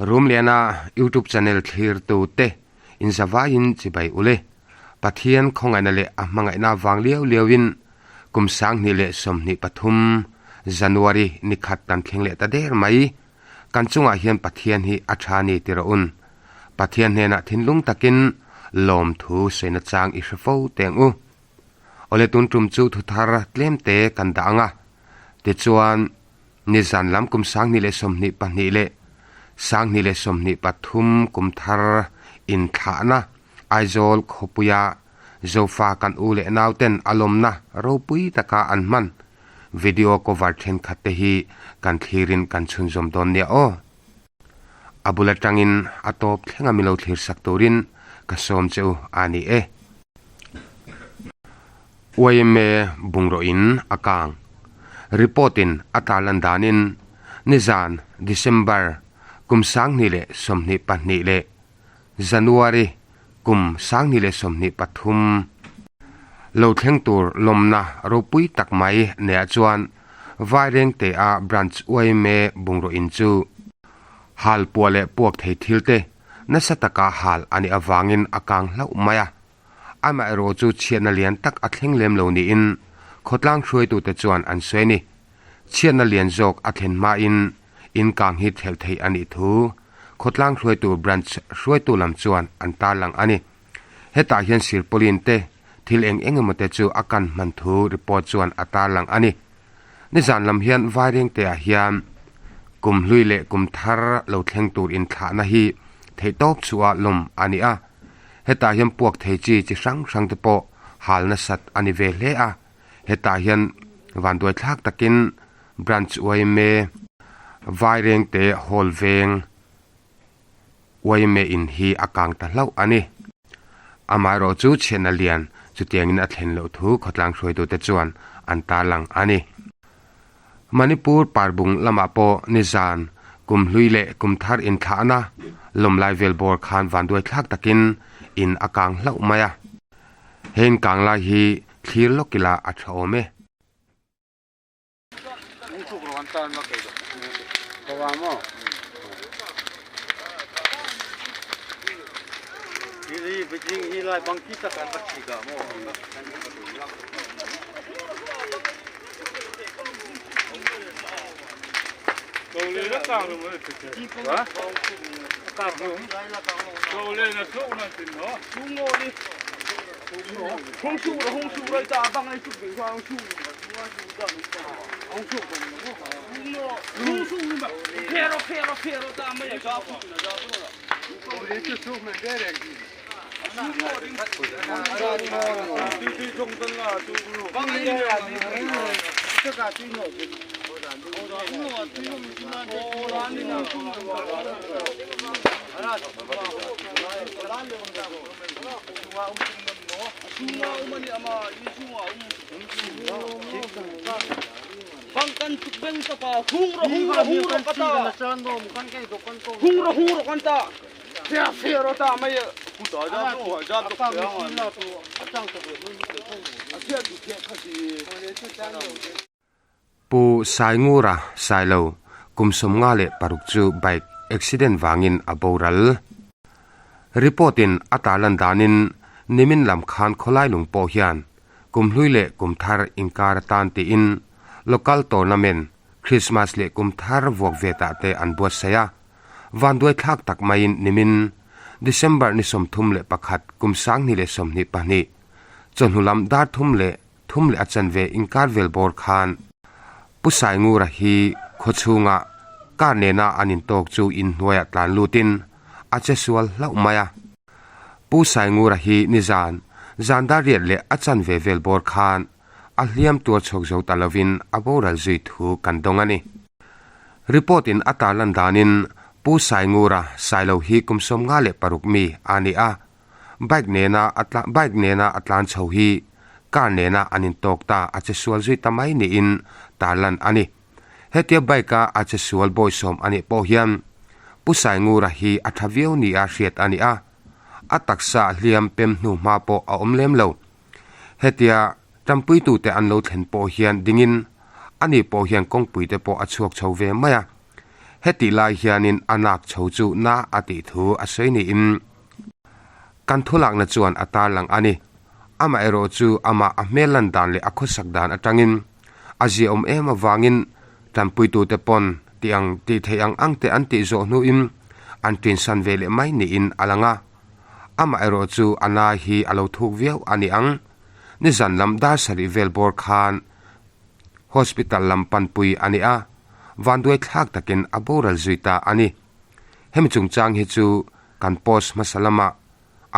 Rumliana YouTube channel thlirtu te inzavaiin chibai ule. Pathian khawngaihna leh a hmangaihna vang liau liauin kum 2023 January ni khat kan thleng leh ta der mai. Kan chungah hian Pathian hi a tha ni ti rawh un. Pathian hnenah thinlung takin lawmthu sawi nachang i hre fo teng u. Awle tun tum chu thuthar tlem te kan dah ang a. Tichuan, nizan lam kum 2022 leh 2023 kum thar inthlahna Aizawl khawpuia Zofa kan u leh nauten a lawmna ropui taka an hman video cover thenkhat te hi kan thlirin kan chhunzawm dawn nia aw. A bul atangin a tawp thlenga milo thlir sak turin ka sawm che u a ni e. Yma bungraw in a kang. Report in a tarlan danin nizan December kum 2022 leh January kum 2023 lo thleng tur lawmna ropui tak mai neah chuan Vairengte a Branch yma bungraw in chu hal puah leh puak thei thil te nasa taka hal a nih avangin a kang hlauh mai a. Amaherawh chu chhiatna lian tak a thleng lem lo niin khawtlang hruaitute chuan an sawi a ni. Chhiatna lian zawk a thlen hmain in kang hi thelh theih a nih thu khawtlang hruaitu Branch hruaitu lam chuan an tarlang a ni. Hetah hian Sirpawlin te thil eng eng emaw te chu a kan hman thu report chuan a tarlang a ni. Nizan lam hian Vairengte ah hian kum hlui leh kum thar lo thleng tur inthlahna hi theihtawp chhuah lawm a ni a. Hetah hian puak thei chi chi hrang hrang te pawh hal nasat a ni ve hle a. Hetah hian vanduai thlak takin Branch yma Vairengte Hall veng yma in hi a kang ta hlauh a ni. Amaherawh chu chhiatna lian chutiangin a thlen loh thu khawtlang hruaitute chuan an tarlang a ni. Manipur Parbung lamah pawh nizan kum hlui leh kum thar inthlahna lawmlai vel bawr khan vanduai thlak takin in a kang hlauh mai a. He inkang lai hi thlir lawk ila a tha awm e. Pu Saingura Sailo kum 56 chu bike accident vangin a boral. Report in a tarlan danin nimin lam khan khawlai lung pawh hian kum hlui leh kum thar inkar atan tiin local tournament Christmas leh kum thar vuak vetah te an buatsaih a. Vanduai thlak tak maiin nimin December ni 31 kum 2022 chawhnu lam dar thum leh thum leh a chanve inkar vel bawr khan Pu Saingura hi khawchhunga car nena an intawk chu inhnuaiah tlan lutin a che sual hlauh mai a. Pu Saingura hi nizan zan dar riat leh a chanve vel bawr khan a hliam tuar chhuak zo ta lovin a boral zui thu kan dawng a ni. Report in a tarlan danin Pu Saingura Sailo hi kum 56 mi a ni a, bike nena a bike nena a tlan chho hi car nena an intawk ta a che sual zui ta mai niin tarlan a ni. Hetia bike a a che sual bawisawm a nih pawh hian Pu Saingura hi a tha viau nia hriat a ni a, a taksa hliam pem hnu hma pawh a awm lem lo. Hetia tanpuitute an lo thlen pawh hian dingin ani pawh hian kawngpui te pawh a chhuak chho ve mai a. Hetih lai hianin a nak chho chu na a tih thu a sawi niin kan thulakna chuan a tarlang a ni. Amaherawh chu amah a hmel lan dan leh a khawsak dan atangin a ziaawm em avangin tanpuitute pawn tih ang tih theih ang ang te an tih zawh hnuin an tinsan ve leh mai niin a lang a. Amaherawh chu a na hi a lo thuk viau a ni ang. Nizan lam dar sarih vel bawr khan Hospital lam panpui a ni a, vanduai thlak takin a boral zui ta a ni. Hemi chungchang hi chu kan post hmasa lamah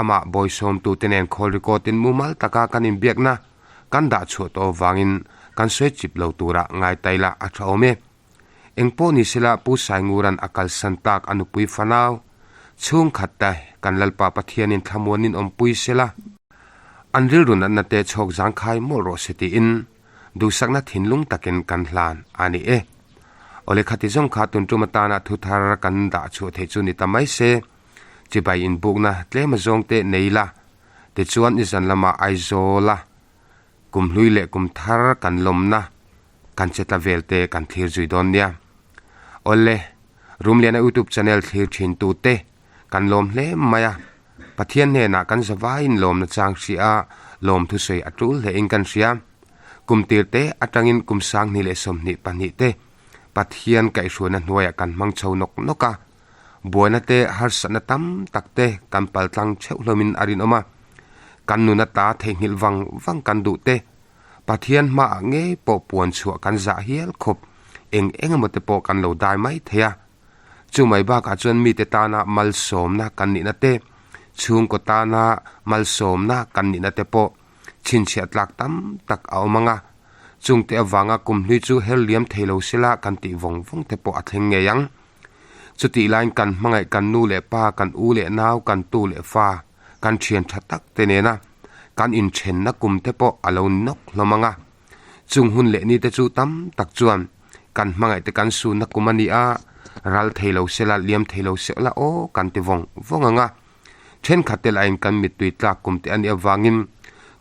amah bawisawmtute nen call record in mumal taka kan inbiakna kan dah chhuah tawh avangin kan sawi chip lo tura ngai tai lah a tha awm e. Engpawh ni sela Pu Sainguran a kalsan tak a nupui fanau chhungkhat te kan Lalpa Pathianin thlamuanin awmpui sela, an rilru natna te chhawk zangkhai mawlh rawh se tiin duhsakna thinlung takin kan hlan a ni e. Awle khati zawng kha tun tum atana thu thar kan dah chhuah theih chu ni ta mai se, chibai inbukna tlem azawng te nei la, tichuan nizan lamah Aizawla Kum hlui leh kum thar kan lawmna kan che tla vel te kan thlir zui dawn nia. Awle, Rumliana YouTube channel thlir thin tu te kan lawm hle mai a, Pathian hnenah kan zavaiin lawmna chang hria a, lawm thusawi a tul hle in kan hria. Kum tir te atangin kum 2022 te Pathian kaihhruaina hnuaiah kan hmang chho nawk nawk a, Buaina te, harsatna tam tak te kan paltlang theuh hlawmin a rinawm a. Kan nun ata theihnghilh vang vang kan duh te, Pathian hmaah ngei pawh puan chhuah kan zah hial khawp eng eng emaw te pawh kan lo dai mai thei a. Chu mai bakah chuan mite tana malsawmna kan nihna te, chhungkaw tana malsawmna kan nihna te pawh chhinchhiah tlak tam tak a awm ang a. Chungte avanga kumhlui chu her liam thei lo sela kan tih vawng vawng te pawh a thleng ngei ang. Chutih laiin kan hmangaih kan nu leh pa, kan u leh nau, kan tu leh fa, kan thian tha tak te nena kan inthenna kum te pawh a lo ni nawk hlawm ang a. Chung hun leh ni te chu tam tak chuan kan hmangaih te kan sunna kum a ni a, ral thei lo sela, liam thei lo sela aw kan ti vawng vawng ang a. Thenkhat te lahin kan mittui tlak kum te a nih avangin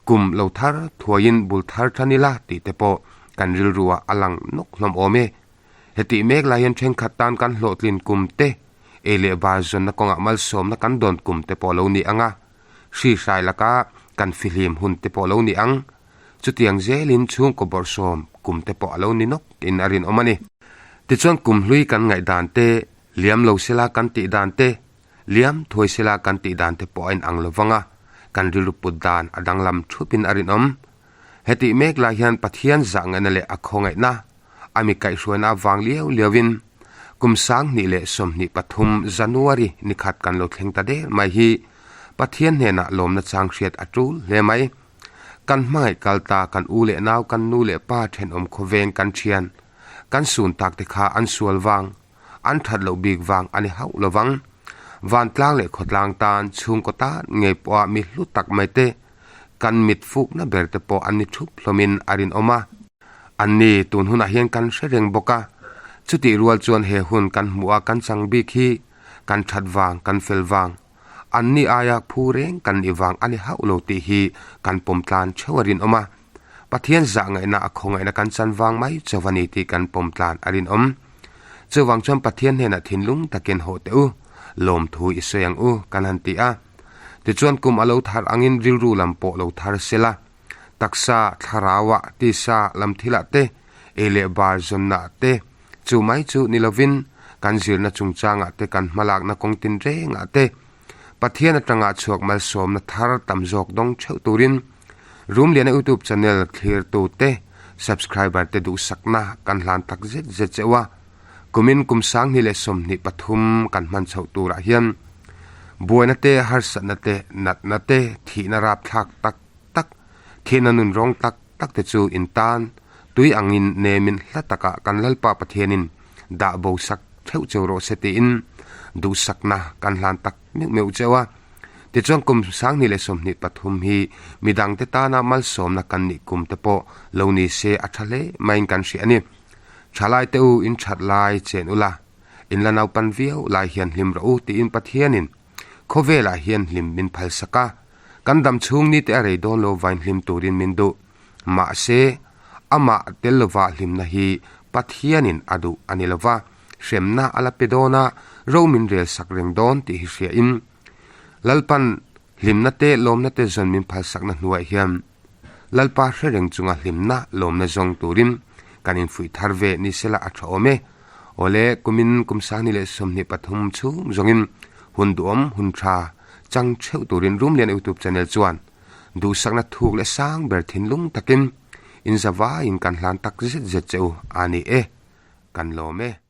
kum lo thar thuaiin bul thar than ila tih te pawh kan rilru ah a lang nawk hlawm awm e. Hetih mek lai hian thenkhat tan kan hlawhtlin kum te, ei leh bar zawnna kawngah malsawmna kan dawn kum te pawh lo ni ang a, hri hrai laka kan fihlim hun te pawh lo ni ang. Chutiang zelin chhungkaw bawrhsawm kum te pawh a lo ni nawk in a rinawm a ni. Tichuan kum hlui kan ngaihdan te, liam lo sela kan tih dan te, liam thuai sela kan tih dan te pawh a inang lo vang a, kan rilru put dan a danglam thupin a rinawm. Hetih mek lai hian Pathian zah ngaihna leh a khawngaihna, A mi kaihhruaina avang liau liauin kum 2023 January ni khat kan lo thleng ta der mai hi Pathian hnenah lawmna chang hriat a tul hle mai. Kan hmangaih kal ta kan u leh nau kan nu leh pa thenawm khawveng kan thian kan sun tak te kha an sual vang an that loh bik vang a ni hauh lovang. Vantlang leh khawtlang tan chhungkaw tan ngei pawha mi hlu tak mai te kan mit fukna ber te pawh an ni thup hlawmin a rinawm a. An ni, tun hunah hian kan hre reng bawk a. Chutih rual chuan he hun kan hmuh a kan chang bik hi kan that vang, kan fel vang, an ni aia phu reng kan nih vang a ni hauh lo tih hi kan pawm tlan theuh a rinawm a. Pathian zah ngaihna a khawngaihna kan chan vang mai chauh a ni tih kan pawm tlan a rinawm. Chuvang chuan Pathian hnenah thinlung takin hawh teh u, lawmthu i sawi ang u, kan han ti a. Tichuan kum a lo thar angin rilru lam pawh lo thar sela. Taksa, thlarauah, tisa, lam thilah te, ei leh bar zawnnaah te, chu mai chu ni lovin kan zirna chungchangah te kan hmalakna kawng tinrengah te Pathian atanga chhuak malsawmna thar tam zawk dawng theuh turin Rumliana YouTube channel thlirtute, subscriber te duhsakna kan hlan tak zet zet cheu a. Kumin kum 2023 kan hman chhoh turah hian buaina te, harsatna te, natna te, thihna rapthlak tak tak, thihna nun rawng tak tak te chu in tan tui angin nemin hla takah kan Lalpa Pathianin dah bo sak theuh cheu rawh se tiin duhsakna kan hlan tak meuh meuh cheu a. Tichuan kum 2023 hi midangte tana malsawmna kan nih kum te pawh lo ni se a tha hle maiin kan hria a ni. Thalai te u in that lai chen ula, in la naupan viau lai hian hlim rawh u tiin Pathianin khawvelah hian hlim min phalsak a, kan dam chhung ni te a rei dawn lo vain hlim turin min duh. Mahse, amah tel lova hlimna hi Pathianin a duh a ni lova. hremna a la pe dawn a, ro min rel sak reng dawn tih hi hria in Lalpan hlimna te lawmna te zawn min phalsakna hnuaiah hian Lalpa hre reng chunga hlimna lawmna zawng turin kan infuih thar ve ni sela a tha awm e. Awle, kumin kum 2023 chhung zawngin hun duhawm hun tha chang theuh turin Rumlian YouTube channel chuan duhsakna thuk leh sang ber thinlung takin inzavaiin kan hlan tak zet zet che u a ni e. Kan lawm e.